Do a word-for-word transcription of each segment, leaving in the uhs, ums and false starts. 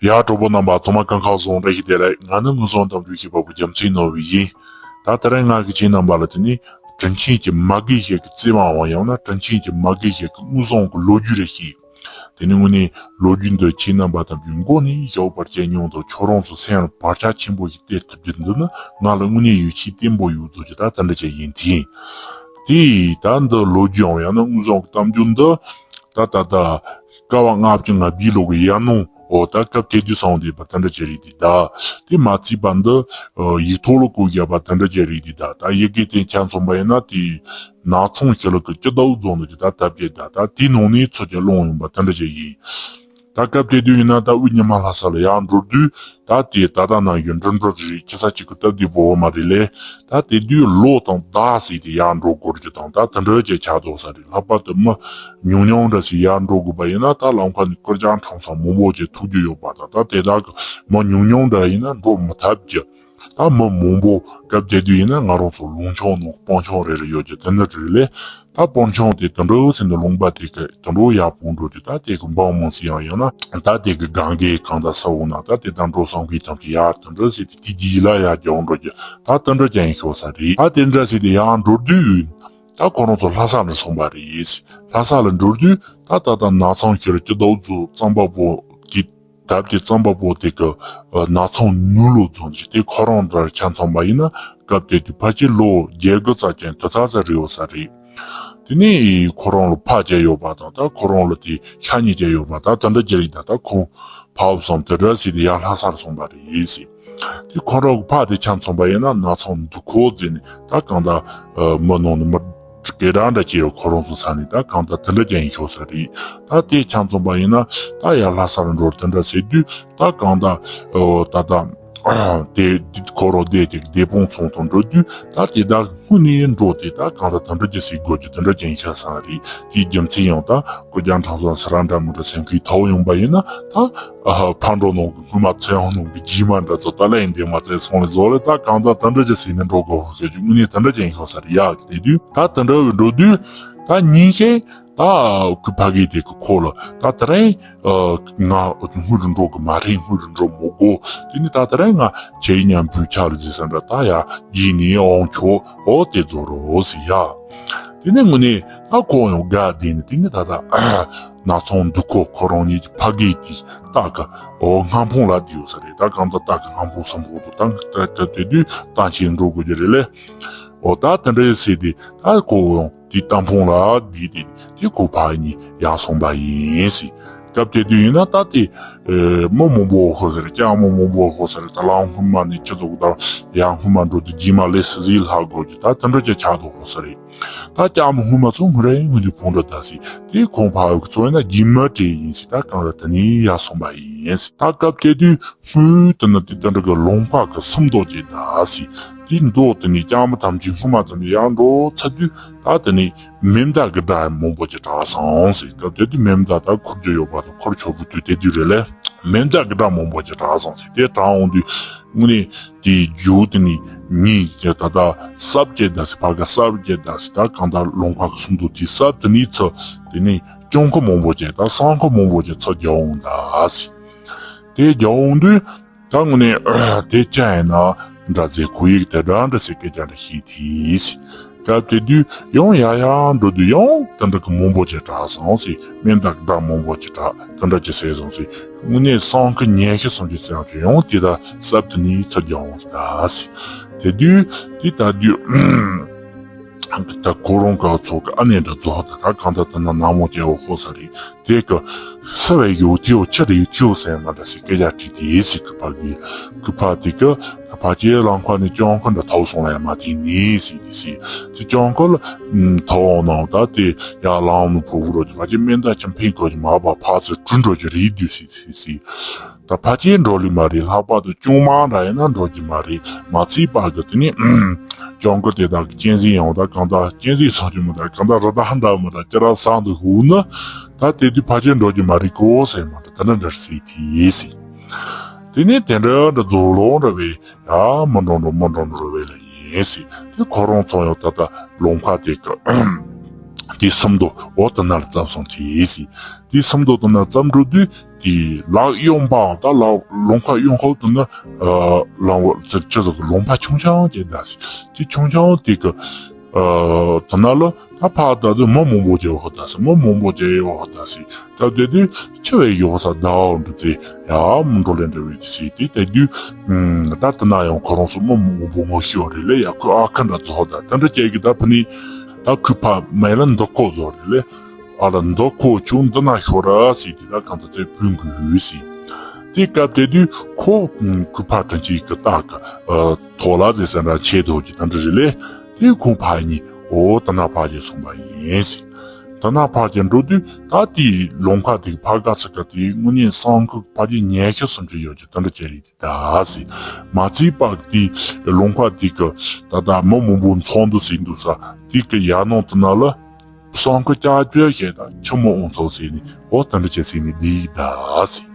ཡ། གྲོགས་པོ་རྣམ་པ་ཚང་མ་གང་ག་བཟང་། བཀྲ་ཤིས་བདེ་ལེགས། ང་ནི་དངོས་བཟང་གཏམ་རྒྱུད་ཤེས་པ་པོ་རྒྱལ་མཚན་ནོར་བུ་ཡིན། ད་དེ་རིང་ང་གིས་ཁྱེད་རྣམ་པ་ལ་དེ་ནི་དྲིན་ཆེན་གྱི་མ་གི་ཞིག་གི་བརྩེ་བའམ་ཡང་ན་དྲིན་ཆེན་གྱི་མ་གི་ཞིག་གི་དངོས་བཟང་གི་ལོ་རྒྱུས་རེ་ཞིག་དེ་ནི་དངོས་གནས་ལོ་རྒྱུས་འདི་ཁྱེད་རྣམ་པ་ལྟ་བུའི་མགོ་ནས་མཇུག་བར་གྱི་ཉུང་དུ་ཁྱོད་རང་ཚོ་སེམས་ལ་བག་ཆགས་ཆེན་པོ་ཞིག་གཏད་ཐུབ་རྒྱུ་འདི་ནི་ང་ལ་དངོས་གནས་ཡིད་ཆེས་བརྟན་པོ་ཡོད་ཚོད་ཀྱི་ད་དེ་འདྲ་ཅིག་ཡིན་ཏེ། དེ་ད་འདི་ལོ་རྒྱུས་ཡང་ཡང་ན་དངོས་བཟང་གི་གཏམ་རྒྱུད་འདི་ད་ད་ད་སྐབས་ལྔ་བཅུ་ང་བརྒྱད་ལོ་གི་ཡར་ནང་འོ་ད་སྐབས་དེ་དུས་སོང་དེ་པ་དེ་འདྲ་ཅིག་རེད་དེ། ད་དེ་མ་ཚད་པ་འདི་ཡིག་ཐོག་ལ་བཀོད་བཞག་པ་དེ་འདྲ་ཅིག་རེད་དེ། ད་ད་ཡི་གེ་དེ་ཆ་མཚོན་པ་ཡིན་ན་དེ་ནག་ཚང་ཞི་ལུ་གི་སྤྱི་ཟླ་བོ་རྫོང་ནས་ཀྱི་ད་ད་བརྒྱད་ད་ད་དེའི་ནང་ནས་ཚུར་ཀྱང་སློང་ཡོང་པ་དེ་འདྲ་ཅིག་ཡིན། ད་སྐབས་དེ་དུས་ཡིན་ན་ད་དབུས་ཉི་མ་ལྷ་ས་ལ་ཡར་འགྲོ་དུས་ད་དེ་ད་ལྟ་ནང་བཞིན་འགྲིམ་འགྲུལ་རེད། ཁྱེད་ས་གཅིག་གི་སྟབས་བདེ་པོ་ཡོད་མ་རེད་ལེ། ད་དེ་དུས་ལོ་དང་ཟླ་ཟེར་དེ་ཡར་འགྲོ་དགོས་རྒྱུ་དང་ད་དེ་འདྲ་ཅིག་ཆགས་འདུག་ས་རེད། ལྷག་པར་དུ་མི་ཉུང་ཉུང་འདྲ་ཞིག་ཡར་འགྲོ་དགོས་པ་ཡིན་ན་ད་ལམ་ཁ་ནས་ཀུར་སྦྱང་ཁྲམ་ས་མང་པོ་ཅིག་ཐུག་རྒྱུ་ཡོད་པ་དང་ད་དེ་དག་གི་མི་ཉུང་ཉུང་འདྲ་ཡིན་ན་འགྲོ་མི་ཐུབ་རྒྱུ། ད་མི་མང་པོ་སྐབས་དེ་དུས་ཡིན་ན་ང་རང་ཚོ་ལུང་ཆུང་ནང་སྤང་ཆུང་རེ་རེ་ཡོད་རྒྱུ་དེ་འདྲ་རེད་ལེ། ད་སྤང་ཆུང་དེ་དེ་འདྲ་ཟེར་ནས་ལུང་པ་དེ་གི་དེ་འདྲ་ཡར་སྤོ་འགྲོ་དུས་ད་དེ་གི་འབངས་མང་སེ་ཡང་ཡང་ན་ད་དེ་གི་སྒང་གའི་གང་ད་ས་འོག་ན་ད་དེ་ད་འགྲོ་སོང་གི་ཐམས་ཅད་ཡར་དེ་འདྲ་ཟེར་དེ་དེ་རྗེས་ལ་ཡར་རྒྱག་འགྲོ་རྒྱུ་ད་དེ་འདྲ་ཅན་ཤོར་ས་རེད། ད་དེ་འདྲ་ཟེར་དེ་ཡར་འགྲོ་དུས་ད་ཁོ་རང་ཚོ་ལྷ་ས་ལ་སོང་པ་རེད། ལྷ་ས་ལ་འགྲོ་དུས་ད་ད་ད་ནག་ཚང་ཤི་ལུ་སྤྱི་ཟླ་བོ་རྫོང་རྩམ་པ་པོ་གི་ད་དེ་རྩམ་པ་པོ་དེ་གི་ནག་ཚང་ནུབ་ལོགས་རྫོང་ཞིག་དེ་ཁོ་རང་འདྲ་ཆ་མཚོན་པ་ཡིན་ན་སྐབས་དེ་དུས་ཕལ་ཆེར་ལོ་བརྒྱད་དགུ་ཙམ་ཅན་དེ་ཙམ་ཙམ་རེད་འོ་ས་རེད། དེ་ནས་ཁོ་རང་ལ་ཕ་བརྒྱབ་ཡོད་པ་དང་ད་ཁོ་རང་ལ་དེ་ཤ་གཉིས་བརྒྱབ་ཡོད་པ་ད་དེ་འདྲ་བརྒྱབ་ཡིན་ད་ད་ཁོང་ཕ་བུ་གསུམ་དེ་འདྲ་ཟེར་དེ་ཡར་ལྷ་སར་སོང་པ་རེད་ཟེར། དེ་ཁོ་རང་གི་ཕ་དེ་ཆ་མཚོན་པ་ཡིན་ན་ནག་ཚང་འདུ་ཁོག་ཟེར་ནས་ད་གང་ལྟར་མི་ནང་ནས་མི་སྐད་གྲགས་འདྲ་སྐྱེས་ཡོད། ཁོ་རང་ཚོ་ས་ནས་ད་གང་ལྟར་དེ་འདྲ་ཅན་ཡིན་ཤོག་ས་རེད། ད་དེ་ཆ་མཚོན་པ་ཡིན་ན་ད་ཡར་ལྷ་སར་འགྲོ་དེ་འདྲ་ཟེར་དུས་ད་གང་ལྟར་ད་ལྟ་དེ་ཁོ་རང་བསྡད་དེ་སྡེ་དཔོན་ཚང་དུ་འགྲོ་དུས་ད་དེ་དག་སྔོན་ནས་འགྲོ་དེ་ད་གང་ལྟར་དེ་འདྲ་ཅིག་ཟེར་དགོས་རྒྱུ་དེ་འདྲ་ཅན་ཤ་ས་རེད། དེའི་རྒྱུ་མཚན་ཡང་ད་ཀུར་སྦྱང་ཁྲམ་ས་སི་ར་འདྲ་མི་འདྲ་སེམས་ཁུལ་ཐོག་ཡོང་པ་ཡིན་ན་ད་ཕར་འགྲོ་ནང་གི་སྔོན་མ་ཚེ་ཡང་ནང་གི་རྗེས་མ་འདྲ་ཚོ་ད་ལན་འདེམས་མ་ཚད་སོང་ལས་བཟོ་ལས་ད་གང་ལྟར་དེ་འདྲ་ཅིག་ཟེར་ནས་འགྲོ་དགོས་ཤེས་ཀྱི་དངོས་གནས་དེ་འདྲ་ཅན་ཤ་ས་རེད། ཡག་དེ་དུས་ད་དེ་འདྲ་འགྲོ་དུས་ད་ཉིན་ཤས་ད་ཁོའི་ཕ་གི་དེ་གི་ཁོ་ལ་ད་དེ་རིང་ང་སྔོན་རུ་འགྲོ་གི་མ་རེད། སྔོན་རུ་འགྲོ་མི་དགོས། དེ་ནི་ད་དེ་རིང་ང་ཁྱེད་མཉམ་པོའི་ཆ་ལ་ཟེར་ས་འདྲ་ད་ཡ་ཡིན་ནི་ཨོང་ཆོ་ཨོ་དེ་རྫོགས་རོགས་ཟེར་ཡ། དེ་ནས་དངོས་གནས་ད་ཁོ་ཡང་དགའ་བདེ་ནས་དེ་ནས་ད་ད་ནག་ཚང་འདུ་ཁོ་ཁོ་རང་ཉིད་ཀྱི་ཕ་གི་དེ་སྟག་གི་ཨོ་སྔ་འཕོང་ལ་བསྡད་ཡོད་ས་རེད། ད་གང་ལྟར་སྟག་གི་སྔ་འཕོང་སུམ་འཕོང་ཚོ་ད་ད་དེ་དུས་ད་ཕྱིན་འགྲོ་དགོས་ཀྱི་རེད་ལེ། ཨོ་ད་དེ་འདྲ་ཟེར་དེ་ད་ཁོ་ཡང་དེ་སྟག་འཕོང་ལ་བསྡད་དེ་དེ་ཁོ་ཕ་གཉིས་ཡར་སོང་པ་ཡིན་ཟེར། སྐབས་དེ་དུས་ཡིན་ན་ད་དེ་མི་མང་པོ་ཧོ་ཟེར་ལྕགས་མོ་མང་པོ་ཧོ་ཟེར་ད་ལམ་སྔོན་མ་ནས་ཁྱི་ཚོ་ད་ཡར་སྔོན་མ་འགྲོ་དུས་རྗེས་མ་ལས་སི་ཟིག་ལྷག་དགོས་ཀྱི་ད་དེ་འདྲ་ཅིག་ཆགས་འདུག་ཧོ་ཟེར་རེད། ད་ལྕགས་མོ་སྔོན་མ་ཚོ་ངུ་རེ་ངུ་དུས་ཕུང་འགྲོ་ད་ཟེར། དེ་ཁོང་ཕ་གི་ཚོ་ཡིན་ན་རྗེས་མ་དེ་ཡིན་ཟེར། ད་གང་ལ་དེ་ནས་ཡར་སོང་པ་ཡིན་ཟེར། ད་སྐབས་དེ་དུས་སྔོན་དུ་ན་དེ་དེ་འདྲ་གི་ལུང་པ་གི་སུམ་མདོ་ཅིག་ད་ཟེར། དེ་མདོ་དེ་ནས་ལྕགས་མོ་ཐམས་ཅད་སྔོན་མ་དེ་ནས་ཡར་འགྲོ་ཚར་དུས་ད་དེ་ནས་མེ་མདའ་གི་སྒྲ་མང་པོ་ཅིག་གྲགས་སོང་ཟེར། སྐབས་དེ་དུས་མེ་མདའ་ད་འཁུར་རྒྱུ་ཡོད་པ་དང་འཁུར་ཆོག་པོ་དུས་དེ་དུས་རེད་ལེ། མེ་མདའ་གི་སྒྲ་མང་པོ་ཅིག་གྲགས་སོང་ཟེར། དེ་གྲགས་འོང་དུས་དངོས་གནས་དེའི་རྒྱུ་དེ་ནི་ཉིན་ད་ལྟ་སྲབ་ཅེ་ད་ཟེར་ཕ་ག་སྲབ་ཅེ་ད་ཟེར། ད་གང་ལྟར་ལུང་ཁ་གི་སུམ་མདོ་དེ་སྲབ་དེ་ནི་ཚུར་དེ་ནི་སྤྱང་ཀི་མང་པོ་ཅིག་ད་སྲང་ཀི་མང་པོ་ཅིག་ཚུར་རྒྱག་འོང་ད་ཟེར། དེ་རྒྱག་འོང་དུས་ད་དངོས་གནས་དེ་ཅི་ཡིན་ན་འདྲ་ཟེར། ཁོ་ཡིག་དེ་འདྲ་འདྲ་ཟེར་སྐད་ཆ་འདྲ་བཤད་དེ་ཟེར། སྐབས་དེ་དུས་ཡང་ཡར་ཡར་འགྲོ་དུས་ཡང་དེ་འདྲ་གི་མང་པོ་ཅིག་གྲགས་སོང་ཟེར། མེ་མདའ་གི་སྒྲ་མང་པོ་ཅིག་གྲགས་དེ་འདྲ་ཅིག་ཟེར་སོང་ཟེར། དངོས་གནས་སྲང་ཀི་ཉི་ཤུ་སུམ་ཅུ་ཙམ་ཅིག་ཡང་དེ་ད་སྲབ་དེ་ནི་ཚུར་རྒྱག་འོང་ད་ཟེར། དེ་དུས་དེ་ད་དུས་ད་ཁོ་རང་ག་ཚོ་གི་ཨ་ནེ་འདྲ་རྫོགས་ད་ད་གང་ད་ད་ན་ནག་མོ་སྐྱེ་བོ་ཧོ་ས་རེད། དེ་གི་སུ་བས་ཡོད་ཐེའོ་ཆི་རེ་ཡོད་ཐེའོ་ཟེར་མ་འདྲ་ཟེར་སྐད་ཆ་དྲིས་དེ་ཟེར། ཁུ་ཕ་གི་ཁུ་ཕ་དེ་གི་ཕ་ཆེ་ལང་ཁ་ནས་སྤྱང་ཁ་འདྲ་ཐོག་སོང་ལ་ཡ་མ་དེ་ནི་ཟེར་དེ་ཟེར། དེ་སྤྱང་ཁ་ལ་ཐོག་ནང་ད་དེ་ཡ་ལང་ནུ་ཕོ་བུ་རོ་གི་ཕ་ཆེ་མེ་མདའ་ཆེན་ཕིང་ཁོ་གི་མ་པ་ཕ་ཚོ་གྲུ་འགྲོ་གི་རེད་དུས་ཟེར་ཟེར་ཟེར། ད་ཕ་ཆེ་འགྲོ་ལི་མ་རེད། ལྷག་པར་དུ་ཅུང་མང་འདྲ་ཡིན་ན་འགྲོ་གི་མ་རེད། མ་ཚིག་པ་གི་དེ་ནི་སྤྱང་ཁ་དེ་དག་གི་གཅན་གཟན་ཡང་ད་གང་ད་གཅན་གཟན་སོང་གི་མ་ད་གང་ད་རི་དྭགས་འདྲ་མ་ད་ཅི་ར་སང་དུ་ཧུ་ན། ད་དེ་དུས་ཕ་ཆེ་འགྲོ་རྒྱུ་མ་རེད་གོ་ཟེར་མ་ད་དེ་འདྲ་འདྲ་ཟེར་གྱིས་ཟེར། དེ་ནས་དེ་འདྲ་འདྲ་རྫོགས་ལོང་འདྲ་བས་ཡ་མི་འགྲོ་འགྲོ་མི་འགྲོ་འགྲོ་བས་ལ་ཡིན་ཟེར། དེ་ཁོ་རང་ཚོ་ཡང་ད་ལྟ་ལུང་ཁ་དེ་གི་དེ་སུམ་མདོ་འོ་དེ་ན་ལ་བརྩམས་སོང་གྱིས་ཟེར། དེ་སུམ་མདོ་དེ་ན་བརྩམས་འགྲོ་དུས་ དེ་ལག་གཡོན་པའམ་ད་ལག་ལུང་ཁ་གཡོན་ཁ་དུ་ན་ལང་བ་ཅི་ཟེར་གི་ལུང་པ་ཆུང་ཆུང་ཅིག་ད་ཟེར། དེ་ཆུང་ཆུང་དེ་གི་དེ་ན་ལ་ད་ཕར་ད་དུ་མི་མང་པོ་ཅིག་ཡོད་ད་ཟེར། མི་མང་པོ་ཅིག་ཡོད་ད་ཟེར། ད་དེ་དུས་ཆེ་བའི་ཡོད་ས་ཟླ་བ་འདྲ་ཚེ་ཡ་མི་འགྲོ་ལེ་འདྲ་བའི་དེ་ཟེར། དེ་དེ་དུས་ད་དེ་ན་ཡང་ཁོ་རང་ཚོ་མི་མང་པོ་ངོ་ཤེས་རེད་ལེ། ཡ་ཁོ་ཨ་ཁ་འདྲ་ཚོ་ད་དེ་འདྲ་ཅིག་གི་ད་ཕ་ནི་ད་ཁོའི་ཕ་མེད་ལ་འདི་ཁོ་ཚོ་རེད་ལེ། ཨ་ལ་འདི་ཁོ་ཆུང་འདི་ན་ཤོར་ར་ཟེར་དེ་ད་གང་ད་ཚེ་བུན་གི་ཡོད་ཟེར། དེ་སྐབས་དེ་དུས་ཁོ་ཁོའི་ཕ་དྲིན་ཅིག་གི་ད་ག་ཐོག་ལ་ཟེར་ས་འདྲ་ཆེ་དོ་ཀྱི་ད་འདྲ་རེད་ལེ། དེ་ཁོ་ཕ་གཉིས་འོ་ད་ན་ཕར་ཅིག་སོང་པ་ཡིན་ཟེར། ད་ན་ཕར་ཅིག་འགྲོ་དུས་ད་དེའི་ལུང་ཁ་དེ་ཕར་ག་ཚ་ག་དེ་དངོས་གནས་སང་ཁུག་ཕར་ཅིག་ཉལ་ཤི་སུམ་ཅུ་ཡོད་ཀྱི་ད་འདྲ་ཅིག་རེད། ད་སི། མ་ཚིག་པ་དེ་ལུང་པ་དེ་གི་ད་ལྟ་མི་མང་པོ་འཚོགས་འདུ་ཟིན་འདུག་ས་དེ་གི་ཡར་ནང་དུ་ན་ལ་སང་ཁུ་ཅག་ཅོས་བྱས་ད་ཆུ་མོ་འོང་ཚོགས་ཟིན་ནི་འོ་ད་འདྲ་བྱས་ཟིན་ནི་འདི་ཡི་ད་སི།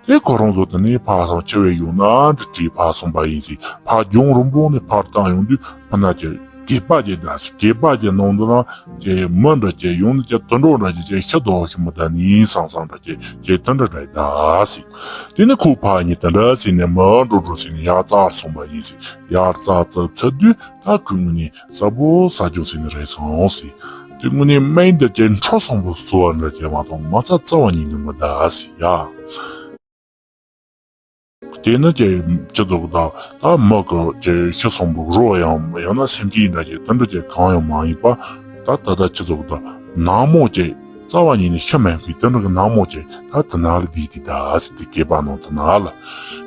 དེ་ཁོ་རང་ཚོ་དེ་ནས་ཕར་སོང་ཆུ་བས་ཡོང་ན་འདྲི་བྲིས་ཕར་སོང་པ་ཡིན་སི། ཕར་ལྗོངས་རིན་པོ་ནས་ཕར་བཏང་ཡོང་དུས་ཕ་ན་ཅི་སྒེག་པ་ཅིག་ད་སི། སྒེག་པ་ཅིག་ནང་དུ་ན་ཅེ་མི་འདྲ་ཅེ་ཡོང་ནི་ཅེ་དུད་འགྲོ་འདྲ་ཅེ་ཅེ་ཤི་དོ་ཤི་མི་ད་ནི་སང་སང་འདྲ་ཅེ་ཅེ་དུད་འགྲོ་འདྲ་ད་སི། དེ་ནི་ཁོ་ཕ་ཉིད་དེ་འདྲ་ཟེར་ནས་མི་འགྲོ་འགྲོ་ཟེར་ནས་ཡར་བཙལ་སོང་པ་ཡིན་ཟེར། ཡར་བཙལ་བཙལ་ཚར་དུས་ད་ཁོའི་དངོས་གནས་ས་བོ་ས་ཅུང་ཟེར་ནས་རེད་སོང་ཟེར། དེ་དངོས་གནས་སྨན་འདི་ཅན་འཕྲོ་སོང་བོ་གསོ་བ་འདྲ་ཅན་མ་གཏོགས་མ་རྩ་རྩ་བ་ཉིད་ནས་མི་གདའ་ཟེར་ཡ། དེ་ནི་ཅེ་སྤྱི་ཚོགས་དང་ད་མི་གི་ཅེ་ཤི་སོང་བོ་རོ་ཡང་ཡང་ན་སེམས་ཅན་འདྲ་ཅན་དེ་འདྲ་ཅན་གང་ཡང་མ་ཡིན་པ། ད་ད་ལྟ་སྤྱི་ཚོགས་དང་ནག་མོ་ཅེ་རྩ་བ་ཉིད་ནས་ཤི་མེད་པའི་དེ་འདྲ་གི་ནག་མོ་ཅེ་ད་དེ་ན་ལ་བསྡད་དེ་ད་ཟེར་དེ་སྐེད་པ་ནང་དེ་ན་ལ།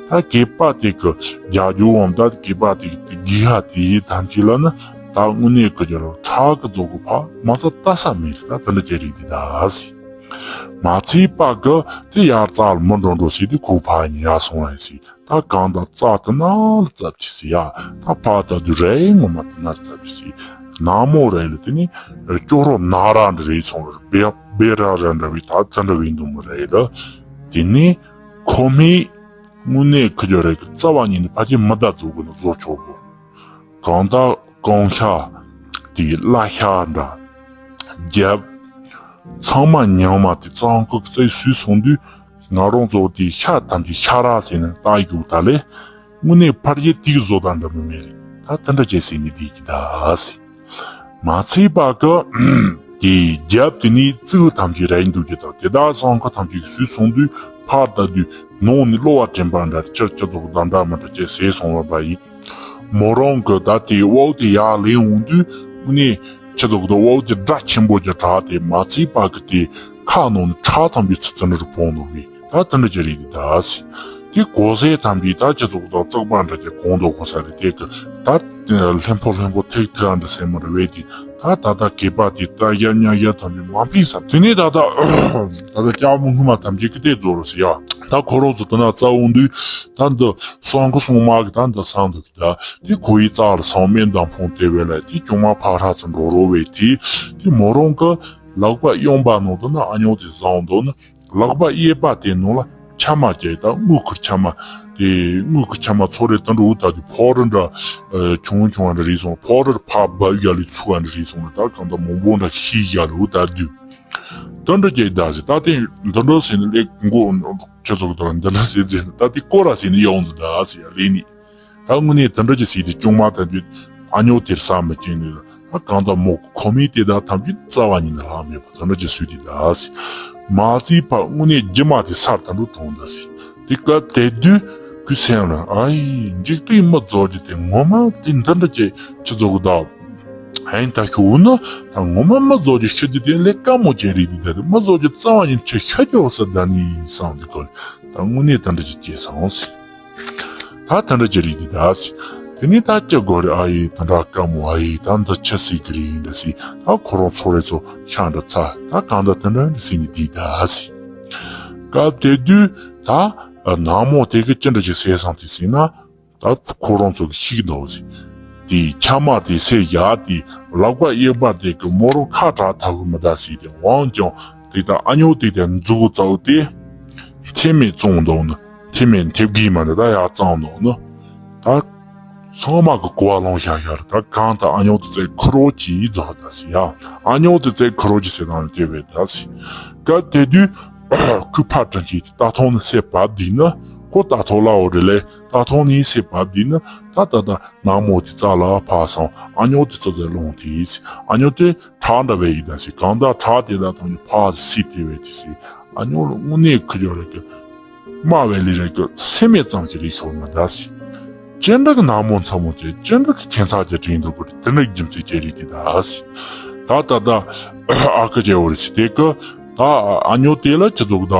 ད་སྐེད་པ་དེ་གི་རྒྱ་རྒྱུའམ་ད་སྐེད་པ་དེ་གི་དེ་གི་ཧ་དེ་ཡི་ཐམས་ཅད་ལ་ནི་ད་དངོས་གནས་གི་རྒྱུ་ལ་ཁྲག་གི་རྫོགས་གི་ཕ་མ་ཚ་ལྟ་ས་མེད་ད་དེ་འདྲ་ཅེ་རིགས་དེ་ད་ཟེར། མ་ཚིག་པ་གི་དེ་ཡར་བཙལ་མི་འགྲོ་འགྲོ་ཟེར་དུས་ཁོ་ཕ་ཉིད་ཡར་སོང་བ་ཡིན་ཟེར། ད་གང་ད་རྩ་དེ་ན་ལ་རྩབ་ཅི་ཟེར་ཡ། ད་ཕ་ད་དུ་རེ་ངོ་མ་དེ་ན་རྩབ་ཅི་ཟེར། ནག་མོ་རེ་ལ་དེ་ནི་ཅོག་རོ་ན་ར་འདྲ་རེད་སོང་ར་བེ་བེ་ར་ར་འདྲ་བའི་ད་དེ་འདྲ་བའི་འདུག་མོ་རེ་ལ། དེ་ནི་ཁོ་མི་དངོས་གནས་ཁུ་ཅོ་རེ་གི་རྩ་བ་ཉིད་ནས་ཕ་ཆེ་མི་ད་རྫོགས་གི་ན་བཟོ་ཆོག་གོ། གང་ལྟར་གང་ཤ་དེ་བླ་ཤ་འདྲ། རྒྱབ། ཚང་མ་ཉང་མ་དེ་གཙང་ཁུག་རྩེ་སུས་སོང་དུས་ང་རང་ཚོ་དེ་ཤ་ཐམས་ཅད་ཤ་ར་ཟེར་ནས་བཏགས་ཡོད་ད་ལེ། དངོས་གནས་ཕར་ཡེ་དེ་གི་བཟོ་ད་འདྲ་མི་མེད་རེད། ད་དེ་འདྲ་བྱས་ཟེར་ནས་བསྡད་ཀྱི་ད་ཟེར། མ་ཚིག་པ་གི་དེ་རྒྱབ་དེ་ནས་རྩིག་ཐམས་ཅད་རལ་འདུག་ཀྱི་ད་དེ་དག་གཙང་ཁུག་ཐམས་ཅད་སུས་སོང་དུས་ཕར་ལྟ་དུས་ནང་ནས་གློ་བ་དྲན་པ་འདྲ་ཆར་ཆུ་ཚོགས་ད་འདྲ་མི་འདྲ་བྱས་ཟེར་སོང་བ་ཡིན། མོ་རང་གི་ད་དེ་དབའུ་དེ་ཡར་ལེན་འོང་དུས་དངོས་གནས་ཁྱེད་ཚོ་གི་ད་དབའུ་དེ་སྒྲ་ཆེན་པོ་གྱི་གྲགས་ཏེ་མ་ཚིག་པ་གི་དེ་ཁ་ནང་ནས་ཁྲག་ཐམ་པའི་ཚུལ་དུ་འདྲ་རུ་བོང་འདུག་གི་ད་དེ་འདྲ་ཅི་རེད་ད་ཟེར། དེ་གོ་ཟས་ཐམ་པའི་ད་ཁྱེད་ཚོ་གི་ད་བཙོག་པ་འདྲ་ཅི་གོང་དུ་གོ་ས་རེད་དེ་གི་ད་ལྷན་པོ་ལྷན་པོ་ཐིག་ཐིག་འདྲ་སེ་མ་རེད་བས་དེ་ད་ད་ད་སྐེད་པ་དེ་ད་ཡར་ཉག་ཡར་ཐམ་པའི་མ་ཕིག་ས་དེ་ནས་ད་ད་ད་ད་ལྕགས་མོ་སྔོན་མ་ཐམ་ཅི་གི་དེ་རྫོགས་རུ་ཟེར་ཡ་ད་ཁོ་རང་ཚོ་དེ་ན་རྩ་འོང་དུས་ད་འདི་སང་གི་སོང་མ་གི་ད་འདི་སང་འདུག་ད་དེ་ཁོ་ཡི་རྩ་ལ་སང་སྨན་དང་ཕུང་དེ་བས་ལ་དེ་ཅུང་མ་ཕ་ཧྲ་ཚ་འགྲོ་རོ་བས་དེ་དེ་མོ་རང་གི་ལག་པ་གཡོན་པ་ནང་དུ་ན་ཨ་ཉོ་དེ་བཟང་འདུག་ན་ལག་པ་གཡས་པ་དེ་ནང་ལ་ཆ་མ་བཅད་ད་དངུལ་ཁུར་ཆ་མ་དེ་དངུལ་ཁུར་ཆ་མ་ཚོ་རེ་དུ་འགྲོ་ད་དེ་ཕོ་རུ་འདྲ་ཆུང་ཆུང་བ་འདྲ་རེད་སོང་ཕོ་རུ་ཕ་བ་ཡ་ལི་ཚུ་བ་འདྲ་རེད་སོང་ད་གང་ད་མང་པོ་འདྲ་ཤི་ཡ་ལུ་ད་དུ་དུ་འདྲ་བཅད་ད་ཟེར་ད་དེ་དུ་འདྲ་ཟེར་ནས་ལེགས་མགོ་ཁྱེད་ཚོ་གི་དང་འདི་འདྲ་ཟེར་ཟེར་ནས་ད་དེ་ཀོ་ར་ཟེར་ནས་ཡོང་འདུག་ད་ཟེར་ཡ་ལེ་ནི། ད་དངོས་གནས་དེ་འདྲ་ཅིག་ཟེར་དེ་ཅུང་མ་ཐམས་ཅད་ཨ་ཉོ་དེར་ས་མི་སྐྱེ་ནས་ད་གང་ལྟར་མོ་ཁོ་མོའི་དེ་དག་ཐམས་ཅད་རྩ་བ་ཉིད་ནས་ལྷག་མེད་པ་དེ་འདྲ་ཅིག་སུས་དེ་ད་ཟེར། མ་རྩིས་པ་དངོས་གནས་རྒྱུ་མ་དེ་སར་ད་འགྲོ་གྲོང་ད་ཟེར། དེ་སྐབས་དེ་དུས་ཁོའི་སེམས་ལ་ཨ་ཡི་འཇིག་རྟེན་མི་རྫོགས་ཀྱི་དེ་ངོ་མ་དེ་འདི་འདྲ་ཅིག་ཁྱེད་ཚོ་གི་ད་ཨ་ཡིན་ད་ཤོག་ན་ད་ངོ་མ་མི་རྫོགས་ཀྱི་ཤི་རྒྱུ་དེ་ལས་དཀའ་མོ་ཅིག་རེད་དེ་ད་དེ་མི་རྫོགས་ཀྱི་རྩ་བ་ཉིད་ཁྱེད་ཤི་རྒྱུ་ས་ད་ནི་ཡིན་བསམ་དེ་གོ་ད་དངོས་གནས་དེ་འདྲ་ཅིག་སྐྱེས་སོང་ཟེར། ད་དེ་འདྲ་ཅིག་རེད་དེ་ད་ཟེར། དེ་ནས་ད་ཅི་དགོས་རེད་ཨ་ཡེ་ད་འདྲ་དཀའ་མོ་ཨ་ཡེ་ད་འདི་ཆི་ཟིག་གི་རེད་ཡིན་འདྲ་ཟེར། ད་ཁོ་རང་ཚོ་རེ་ཚོ་ཤ་འདྲ་ཚ་ད་གང་ད་དེ་འདྲ་འདྲ་ཟེར་ནས་དེ་ད་ཟེར། སྐབས་དེ་དུས་ད་ནག་མོ་དེ་གི་ཅི་འདྲ་ཅིག་ཟེར་སོང་དེ་ཟེར་ན་ད་ཁོ་རང་ཚོ་གི་ཤིག་འདུག་ཟེར། དེ་ཆ་མ་དེ་སེ་ཡ་དེ་ལག་པ་གཡས་པ་དེ་གི་མོ་རང་ཁ་གྲག་ཐག་གི་མི་ད་ཟེར་དེ་འོང་ཀྱང་དེ་ད་ཨ་ཉོ་དེ་དེ་མཛུ་གུ་བཙའ་དེ་ཐེ་མེད་བཙོང་འདུག་ནི། ཐེ་མེད་ཐེབ་གི་མ་འདི་ད་ཡར་གཙང་ནོག་ནི། ད་ཚང་མ་གི་གོ་བ་ལོང་ཤ་ཤ་རེད། ད་གང་ད་ཨ་ཉོ་དེ་ཚེ་ཁུ་རོ་ཅི་རྫོགས་ད་སི་ཡ། ཨ་ཉོ་དེ་ཚེ་ཁུ་རོ་ཅི་ཟེར་དང་དེ་བས་ད་སི། སྐབས་དེ་དུས་ ཁོས་ཕར་དྲིན་ཆེ་དེ་རྟ་ཐོག་ནས་སེ་བབས་དུས་ན། ཁོ་རྟ་ཐོག་ལ་འོ་རེ་ལས་རྟ་ཐོག་ནས་སེ་བབས་དུས་ན། ད་ད་ད་ནག་མོ་དེ་རྩ་ལ་ཕར་སོང་། ཨ་ཉོ་དེ་ཙི་ཙི་སློང་དེ། ཨ་ཉོ་དེ་ཁྲག་འདྲ་བའི་ཡིན་ད་ཟེར། གང་ལྟར་ཁྲག་དེ་ད་ཐོག་ནས་ཕར་སེ་དེ་བས་དེ་ཟེར། ཨ་ཉོ་ལ་དངོས་གནས་ཁུ་ཡོ་རེ་གི་དམའ་བའི་ལས་རེ་གི་སེམས་མེད་ཙམ་གྱི་རིགས་ཤོར་མི་ད་ཟེར། ཅི་འདྲ་གི་ནག་མོ་མཚན་མོ་དེ། ཅི་འདྲ་གི་ཁྱད་མཚར་གྱི་དྲིན་འདུག་གི། དེ་འདྲ་རྒྱུ་མཚན་ཅི་རེད་དེ་ད་ཟེར། ད་ད་ད་ཨ་ཁུ་ཅེ་འོ་རེ་ཟེར། དེ་གི་ད་ཨ་ཉོ་དེ་ལ་ཅི་ཙོག་ད་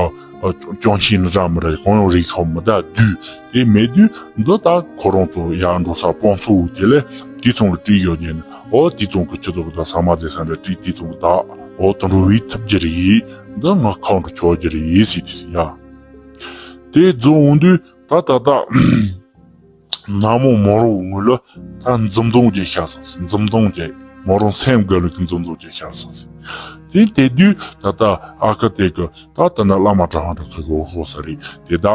ཅོང་ཆེན་ནི་ར་མི་ར་གང་ཡང་རིགས་ཤོར་མི་ད་དུས། དེ་མེད་དུས་འདི་ད་ཁོ་རང་ཚོ་ཡར་འགྲོ་ས་སྤང་ཚོ་འུ་དེ་ལས་དེ་ཚོང་ལ་བྲིས་ཡོད་ནས། འོ་དེ་ཚོང་གི་ཅི་ཙོག་ད་ས་མ་ཟེ་ས་འདྲ་བྲིས། དེ་ཚོང་གི་ད་འོ་དུད་འགྲོ་བའི་ཐུབ་རྒྱུ་རེད། འདི་ང་ཁོང་ཁྲོ་ཆོག་རྒྱུ་རེད་ཟེར་དེ་ཟེར་ཡ། དེ་རྫོང་འོང་དུས་ད་ད་ད་ནག་མོ་མོ་རང་ངོས་ལ་ད་འཛུམ་མདངས་ཅིག་ཤར་སོང་ཟེར། འཛུམ་མདངས་ཅིག་མོ་རང་སེམས་དགའ་ལུགས་ཀྱི་འཛུམ་མདངས་ཅིག་ཤར་སོང་ཟེར། དེ་དེ་དུས་ད་ལྟ་ཨ་ཁུ་དེ་གི་ད་ལྟ་ན་བླ་མ་གྲྭ་བ་འདྲ་ཁ་གི་འོ་ཧོ་ས་རེད། དེ་ད་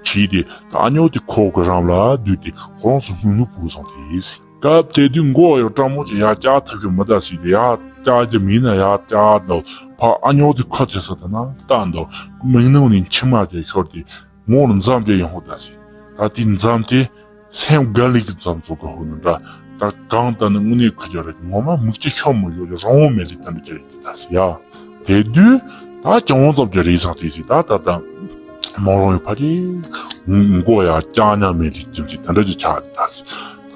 ཁྱི་དེ་ད་ཨ་ཉོ་དེ་ཁོག་གི་རང་ལ་བསྡུས་ཏེ་ཁོ་རང་ཚོ་སྔུན་སྔུན་བུད་སོང་དེ་ཟེར། སྐབས་དེ་དུས་མགོ་ཡོ་སྤྲང་མོ་ཅིག་ཡར་བཀྱག་ཐུབ་ཀྱི་མི་ད་ཟེར། དེ་ཡར་བཀྱག་རྒྱུ་མིན་ན་ཡར་བཀྱག་འདུག་ཕ་ཨ་ཉོ་དེ་ཁུ་དེ་ས་ད་ན་ལྟ་འདུག་མིག་ནང་ནས་མཆི་མ་དེ་ཤོར་ཏེ། ངོ་ལ་འཛུམ་དེ་ཡོང་ཧོ་ད་ཟེར། ད་དེ་འཛུམ་དེ་སེམས་དགའ་ལི་གི་འཛུམ་ཚོ་ག་ཧོ་ན་འདྲ། ད་གང་ལྟར་ནི་དངོས་གནས་ཁུ་ཅོ་རེད། ངོ་མ་མིག་ཆུ་ཤོར་མི་ཡོད་ཀྱི་རང་དབང་མེད་ལི་ད་འདྲ་ཅི་རེད་དེ་ད་ཟེར་ཡ། དེ་དུས་ད་ཅང་ཙམ་གྱི་རེད་སང་དེ་ཟེར། ད་ད་ད་མོ་རང་ཡོད་ཕ་རེ་མགོ་ཡ་ཅང་ཉག་མེད་ལི་རྒྱུ་མཚན་ད་འདྲ་ཅི་ཆགས་དེ་ད་ཟེར།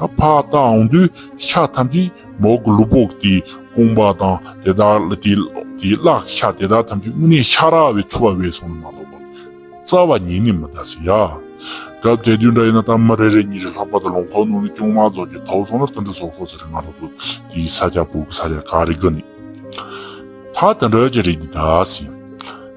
ད་ཕ་ད་འོང་དུས་ཤ་ཐམས་ཅད་མོ་གི་ལུས་པོ་དེ་རྐང་པ་དང་དེ་དག་དེ་དེ་བརླག་ཤ་དེ་དག་ཐམས་ཅད་དངོས་གནས་ཤ་ར་བའི་ཚོ་བ་བས་སོང་ནི་མ་གཏོགས་པ། རྩ་བ་ཉིད་ནས་མི་ད་ཟེར་ཡ། སྐབས་དེ་དུས་འདྲ་ཡིན་ན་ད་མི་རེ་རེ་གཉིས་རེ་ལྷག་པར་དུ་ལུང་ཁོག་ནང་ནས་ཅུང་མ་རྫོགས་ཀྱི་ཐོབ་སོང་ན་དེ་འདྲ་བཟོ་ཁོ་ཟེར། ང་རང་ཚོ་དེའི་ས་ཆ་བོད་ཀྱི་ས་ཆ་ག་རེ་གི་ནི་ད་དེ་འདྲ་ཅི་རེད་འདི་ད་ཟེར།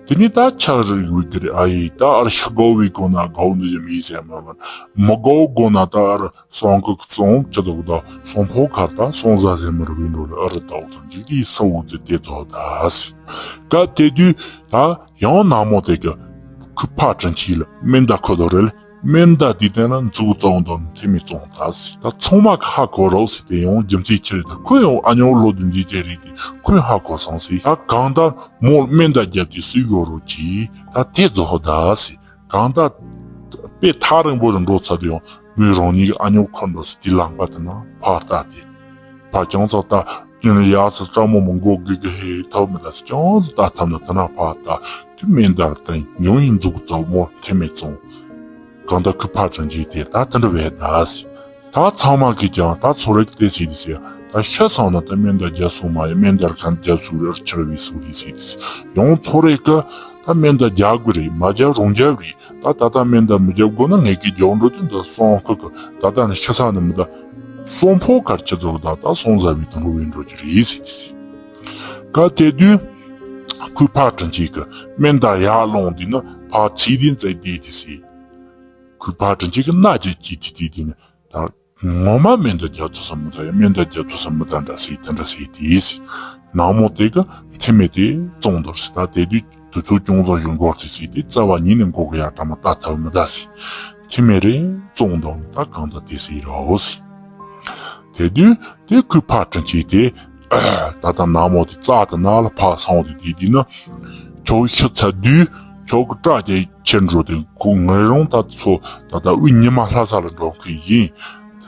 དེ་ནས་ད་ཆ་རེ་ཡོད་གི་རེད། ཨ་ཡེ་ད་ཨར་ཤ་དགའ་བའི་སྒོ་ན་དགའ་བོ་འདི་ཡ་མི་ཟེར་མ་མ་མི་དགའ་བོ་སྒོ་ན་ད་ཨར་སོང་གི་ཙོང་ཅི་ཙོག་ད་སོང་ཕོ་ཁར་ད་སོང་ཟ་ཟེར་མི་རུ་བའི་འགྲོ་ལ་ཨར་ད་འོག་ཙམ་ཅིག་དེའི་སོ་འུ་ཙི་དེ་ཚོ་ད་ཟེར། སྐབས་དེ་དུས་ད་ཡང་ནག་མོ་དེ་གི་ཁུ་ཕ་དྲིན་ཆེ་ལ་མེ་མདའ་ཁུ་དོ་རེ་ལ་མེ་མདའ་དེ་སྟེང་ལ་མཛུབ་བཙུགས་དང་མཐེ་མི་བཙུགས་ད་ཟེར། ད་ཚང་མ་གི་ཧ་གོ་རོགས་ཟེར། དེ་ཡང་རྒྱུ་མཚན་ཆི་རེད། ད་ཁོས་ཡང་ཨ་ཉོ་བློ་དུ་འདི་ཅི་རེད་དེ་ཁོས་ཧ་གོ་སོང་ཟེར། ད་གང་ལྟར་མོ་མེ་མདའ་རྒྱབ་དེ་སུས་ཡོད་རོགས་གྱིས་ད་དེ་རྫོགས་ད་ཟེར། གང་ལྟར་དཔེ་ཐག་རིང་པོ་ལ་འགྲོ་ཚར་དུས་ཡང་མོས་རང་ཉིད་ཀྱི་ཨ་ཉོ་ཁུར་འགྲོ་ཟེར། དེ་ལངས་པ་དེ་ན་ཕར་ལྟ་དེ། ཕ་ཅང་ཙག་ལྟ་ཡིན་ལ་ཡག་ས་སྤྲང་མོ་མོ་མགོ་གི་གི་ཧེ་ཐོབ་མི་ད་ཟེར། ཅང་ཙག་ལྟ་ཐབས་ན་དེ་ན་ཕར་ལྟ་དུས་མེ་མདའ་དེ་ཉུང་ཡིན་མཛུབ་བཙུགས་མོ་མཐེ་མི་བཙུགས། གང་ལྟར་ཁུ་ཕ་དྲིན་ཆེ་དེ་ད་དེ་འདྲ་བས་ད་ཟེར། ད་ཚང་མ་གིས་ཀྱང་ད་ཚོ་རེ་གི་དེ་ཟེར་དེ་ཟེར། ད་ཤི་སོང་ན་ད་མེ་མདའ་རྒྱབ་སོང་མ་ཡིན། མེ་མདའ་གན་རྒྱབ་སུ་རེ་ཆེར་བའི་སུ་རེད་ཟེར་དེ་ཟེར། ཡང་ཚོ་རེ་གི་ད་མེ་མདའ་རྒྱབ་དགོས་རེད། མ་རྒྱབ་རུང་རྒྱབ་རེད། ད་ད་ལྟ་མེ་མདའ་མི་རྒྱབ་དགོས་ན་ངེད་ཀྱི་རྒྱབ་འགྲོ་དུས་འདི་སོང་ཁུ་གི་ད་ལྟ་ནི་ཤི་ས་ནི་མི་ད་སོང་ཕོ་ཁར་ཆི་ཙོག་ད་ད་སོང་ཟ་བའི་དུ་འགྲོ་བའི་འགྲོ་གི་རེད་ཟེར་དེ་ཟེར། སྐབས་དེ་དུས་ཁུ་ཕ་དྲིན་ཆེ་གི་མེ་མདའ་ཡར་སློང་དུས་ན་ཕར་ཚིག་དེ་བཙལ་དེ་དེ་ཟེར། ཁུ་ཕ་དྲིན་ཆེ་གི་སྣ་ཅིག་ཅིག་དེ་དེ་དེ་ནི་ད་ངོ་མ་མེ་མདའ་རྒྱབ་ཐུབ་ས་མི་ད་ཡ། མེ་མདའ་རྒྱབ་ཐུབ་ས་མི་ད་འདྲ་ཟེར་དེ་འདྲ་ཟེར་དེ་ཟེར། ནག་མོ་དེ་གི་མཐེ་མེ་དེ་བཙོང་འདུག་ཟེར། ད་དེ་དུས་དུས་ཚོད་ཅུང་ཙམ་ཞིག་འགོར་ཏེ་ཟེར། དེ་རྩ་བ་ཉིད་ནས་མགོ་གི་ཡར་དྲ་མ་ལྟ་ཐབས་མི་ད་ཟེར། མཐེ་མེ་རེ་བཙོང་འདུག་ད་གང་ད་དེ་ཟེར་རོ་ཟེར། དེ་དུས་དེ་ཁུ་ཕ་དྲིན་ཆེ་དེ་ད་ལྟ་ནག་མོ་དེ་རྩ་དེ་ནག་ལ་ཕར་སོང་དེ་དེ་དུས་ན་ཁྱོད་ཤི་ཚར་དུས་ཁྱོད་ཀྱི་སྐྲ་རྒྱ་ཁྱེར་འགྲོ་དེ་ཁོ་ངེད་རང་ད་ཚོ་ད་ལྟ་དབུས་ཉི་མ་ལྷ་ས་ལ་འགྲོ་མཁན་ཡིན།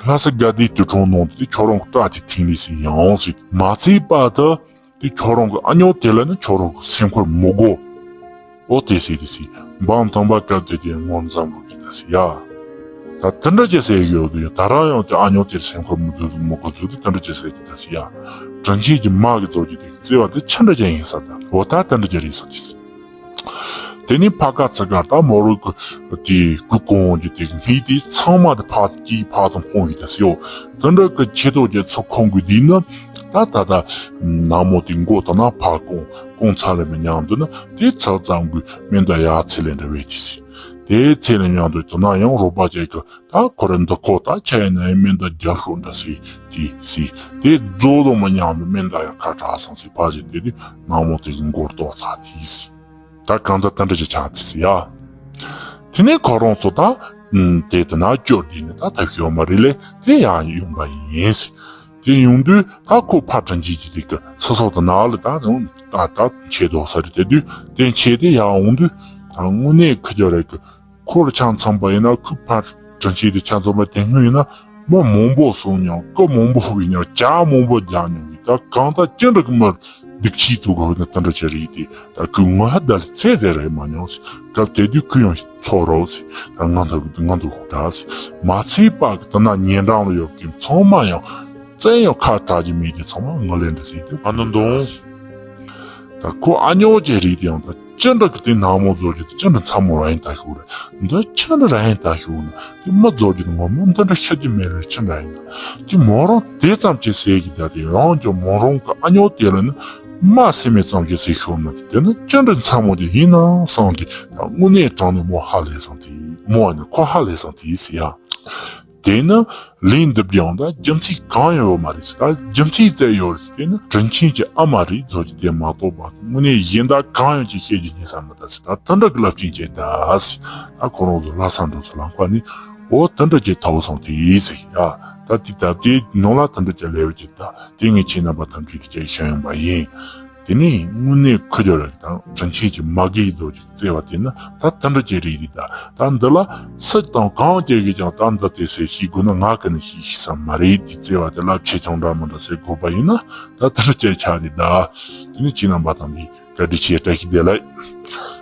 ལྷ་ས་དགའ་ལྡན་དུད་ཚང་ནང་དུ་ཁྱོད་རང་གི་སྐྲ་དེ་འཐེན་ལི་ཟིན་ཡང་ཟེར། མ་ཚད་པ་དུ་དེ་ཁྱོད་རང་གི་ཨ་ཉོ་དེ་ལ་ནི་ཁྱོད་རང་གི་སེམས་ཁུར་མི་དགོ། ཨོ་དེ་ཟེར་དེ་ཟེར། འབངས་དམ་པ་སྐབས་དེ་དེ་ངོ་འཛམ་བུ་གི་ད་ཟེར་ཡ། ད་དེ་འདྲ་ཅི་ཟེར་ཡོད་དུ་ཡོད། ད་རང་ཡང་དེ་ཨ་ཉོ་དེར་སེམས་ཁུར་མི་དགོ་ཟུག་མི་དགོ་ཟུག་དེ་དེ་འདྲ་ཅི་ཟེར་གི་ད་ཟེར་ཡ། དྲིན་ཆེན་གྱི་མ་གི་ཚོགས་ཀྱི་དེ་བརྩེ་བ་དེ་ཆི་འདྲ་ཅན་ཡིན་ས་ད། འོ་ད་དེ་འདྲ་ཅི་རེད་ཟེར་དེ་ཟེར། དེ་ནས་ཕ་ཁ་ཚ་ཁ་ད་མོ་རུ་གི་དེ་གུ་གོང་གི་དེ་གི་སྣེ་དེ་ཚང་མ་དེ་ཕར་སྐྱིད་ཕར་ཚང་ཕོང་ཡོད་ད་ཟེར་ཡོ། དེ་འདྲ་གི་ཆེ་ཐོག་གི་ཚོ་ཁོང་གི་དེ་ནི་ད་ད་ད་ནག་མོ་དེ་མགོ་ད་ན་ཕར་གོང་གོང་ཚ་ལ་མི་ཉམས་འདུག་ན་དེ་ཚག་ཙམ་གི་མེ་མདའ་ཡར་ཚེ་ལས་འདྲ་བས་དེ་ཟེར། དེ་ཚེ་ལས་ཉམས་འདུག་དེ་ན་ཡང་རོགས་པ་ཅིག་གི་ད་ཁོ་ར་འདི་ཁོ་ད་ཆ་ཡིན་ན་ཡང་མེ་མདའ་རྒྱབ་ཤོག་འདྲ་ཟེར་དེ་ཟེར། དེ་རྫོགས་དུ་མི་ཉམས་འདུག་མེ་མདའ་ཡང་ཁ་གྲག་སང་ཟེར་ཕ་ཟེར་དེ་དུས་ནག་མོ་དེ་གི་མགོར་གཏོགས་ཚར་དེ་ཟེར། ད་གང་ཟག་དེ་འདྲ་ཅིག་ཆགས་ཚེ་ཟེར་ཡ། དེ་ནས་ཁོ་རང་ཚོ་ད་དེ་དེ་ན་སྐྱོར་དེ་ནས་ད་ཐབས་ཤེས་མ་རེད་ལས་དེ་ཡང་ཡོང་པ་ཡིན་ཟེར། དེ་ཡོང་དུས་ད་ཁོ་ཕར་དྲིན་ཆེན་གྱི་དེ་གི་སོ་སོ་དང་ནང་ལ་ད་རུང་ད་ད་ཆེ་དོགས་ས་རེད། དེ་དུས་དེ་ཆེ་དེ་ཡར་འོང་དུས་ད་དངོས་གནས་ཁུ་རྒྱ་རེད་གི། ཁོ་ལ་ཆ་མཚོན་པ་ཡིན་ན། ཁོ་ཕར་དྲིན་ཆེན་དེ་ཆ་མཚོན་པ་དེ་སྔོན་ཡིན་ན་མི་མང་པོ་གསོད་མྱོང་། སྐུ་མང་པོ་བོས་མྱོང་། ཇ་མང་པོ་རྒྱག་མྱོང་གི། ད་གང་ལྟར་ཅི་འདྲ་གི་མི་སྡུག་ཆེ་ཚོ་གི་ཧོད་ན་དེ་འདྲ་ཅིག་རེད་དེ། ད་ཁོས་ངོ་ཧ་ད་ལ་ཚེ་ཟེར་རེད་མ་མྱོང་ཟེར། སྐབས་དེ་དུས་ཁོས་ཡང་ཚོར་རོགས་ཟེར། ད་ང་འདུག་ང་འདུག་ཧོ་ད་ཟེར། མ་ཚད་པ་གི་དེ་ན་ཉེ་འགྲམ་ལ་ཡོད་མཁན་ཚང་མ་ཡང་བཙན་ཡང་ཁ་གྲག་རྒྱུ་མེད་དེ། ཚང་མ་ངོ་ལེན་འདྲ་ཟེར་དེ་ང་འདུག་འདུག་ད་ཁོ་ཨ་ཉོག་ཅིག་རེད་དེ། ཡང་ད་ཅི་འདྲ་གི་དེ་ནག་མོ་བཟོ་རྒྱུ་དེ་ཅི་འདྲ་མཚན་མོ་ར་ཡིན་ད་ཤོག་རེད། འདི་ཅི་འདྲ་ར་ཡིན་ད་ཤོག་ན། དེ་མི་བཟོ་རྒྱུ་དེ་ངོ་མ་འདི་འདྲ་ཤི་རྒྱུ་མེད་རེད། ཅི་འདྲ་ཡིན་ན། དེ་མོ་རང་དེ་ཙམ་གྱིས་ཟེར་གི་ད། དེ་རང་གི་མོ་རང་གི་ཨ་ཉོག་དེ་ལ་ནི་མ་སེམས་མེད་ཙམ་གྱིས་ཟེར་ཤོག་ན། དེ་ནི་ཅི་འདྲ་མཚན་མོ་དེ་ཡིན་ན་བསམ་སྟེ། ད་དངོས་གནས་དྲང་ནས་མོ་ཧ་ལས་སོང་དེ། མོ་ཨ་ནི་ཁོ་ཧ་ལས་སོང་དེ་ཟེར་ཡ། དེ་ནི་ལན་འདེབས་རྒྱུ་ཡང་ད་རྒྱུ་མཚན་གང་ཡང་ཡོད་མ་རེད་ཟེར། ད་རྒྱུ་མཚན་བཙལ་ཡོད་རེད་ཟེར། དེ་ནི་དྲིན་ཆེན་གྱི་ཨ་མ་རེད་ཟེར་གྱི་དེ་མ་གཏོགས་པ་དངོས་གནས་གཞན་དག་གང་ཡང་ཅིག་བཤད་རྒྱུ་ཡིན་ས་མི་འདུག་ཟེར། ད་དེ་འདྲ་གི་རླབས་ཆེན་བྱས་ད་ཟེར། ད་ཁོ་རང་ཚོ་ལྷ་ས་འགྲོ་ས་ལམ་ཁ་ནས་འོ་དེ་འདྲ་བྱས་ཐོབ་སོང་དེ་ཟེར་ཡ། ད་དེ་ད་དེ་ནང་ལ་དེ་འདྲ་བྱས་ལས་བྱས་ད། དེ་ངས་ཁྱེད་རྣམ་པ་ཐམས་ཅད་ཀྱི་ཞུ་ཡོང་པ་ཡིན། དེ་ནས་དངོས་གནས་ཁུ་རྒྱ་ར་གི་དང་དྲིན་ཆེན་གྱི་མ་གི་རྡོ་རྗེ་བརྩེ་བ་དེ་ནི་ད་དེ་འདྲ་ཅིག་རེད། དེ་ད་ད་འདི་ལ་སུ་དང་གང་ཅིག་གིས་ཀྱང་ད་འདི་དེ་ཟེར་ཤེས་དགོས་ན་ང་གི་ནི་ཤེས་ཤེས་ས་མ་རེད། དེ་བརྩེ་བ་དེ་རླབས་ཆེ་ཆུང་འདྲ་མི་འདྲ་ཟེར་དགོས་པ་ཡིན་ན་ད་དེ་འདྲ་ཅིག་ཆགས་རེད་ད། དེ་ནི་ཁྱེད་རྣམ་པ་ཐམས་ཅད་བཀའ་དྲིན་ཆེ། བཀྲ་ཤིས་བདེ་ལེགས།